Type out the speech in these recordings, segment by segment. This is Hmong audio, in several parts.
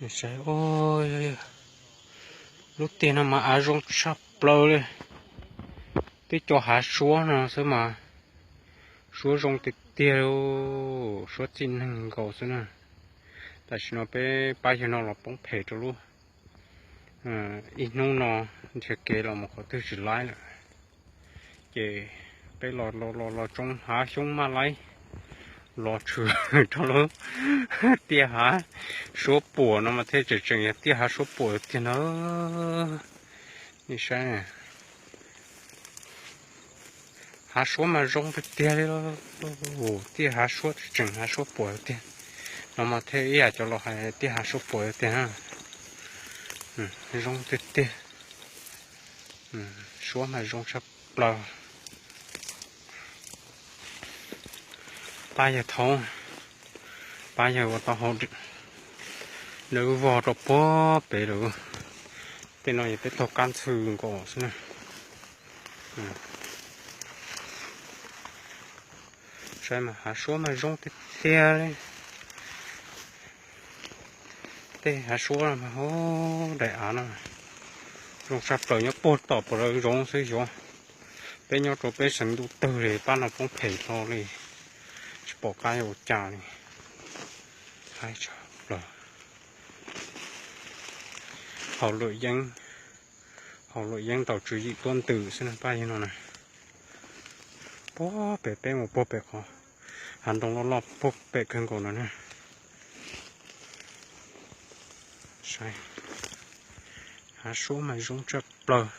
Saib, lub tiaj no mas av zoo tshaj plaws li. Twb cov hav suab no xwb mas suab zoo tiag tiag li, suab txij neeg nkaus xwb na. Tam sim no peb pab yawg no los poob phem rau lub, ib hnub no nrhiav kev los mus qhov twg tsis laib lawm. Ces peb los los los los tsoo hav xyoob maj laib los tshwm rau lub tiaj hav suab puam no mas thiaj tseem tseem yog tiaj hav suab puam tiag na. Nej saib, hav suab mas zoo tiag tiag li. Tiaj hav suab tseem hav suab puam tiag no mas thiaj ib yam cov laus hais tiaj hav suab puam tiag na. Zoo tiag tiag. Suab mas zoo tshaj plaws. Pab yawg thaub, pab yawg ua tau hauv dawb vog rau puag pem lawm. Tej no yog peb taug kab ntxhw nkaus xwb na. Saib mas hav suab mas zoo tiag tiag li. Tej hav suab mas daim av no zoo tshaj plaws, nyob puag tom puag lawv zoov xwb xyov. Peb nyob rau peb xeev ntuj twg li pab no poob phem hlo li, tsis pom qab yuav ua cas li. Haib tshaj plaws. Haus luam yeeb, haus luam yeeb ntaus tswv yim tuab ntws xwb na pab yawg no na. Puag pem peb mus puag pem qhov hav ntoo loj loj puag pem kawg nkaus no na. Saib, hav suab mas zoo tshaj plaws,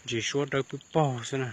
ntsis suab dawb pwb paug xwb na.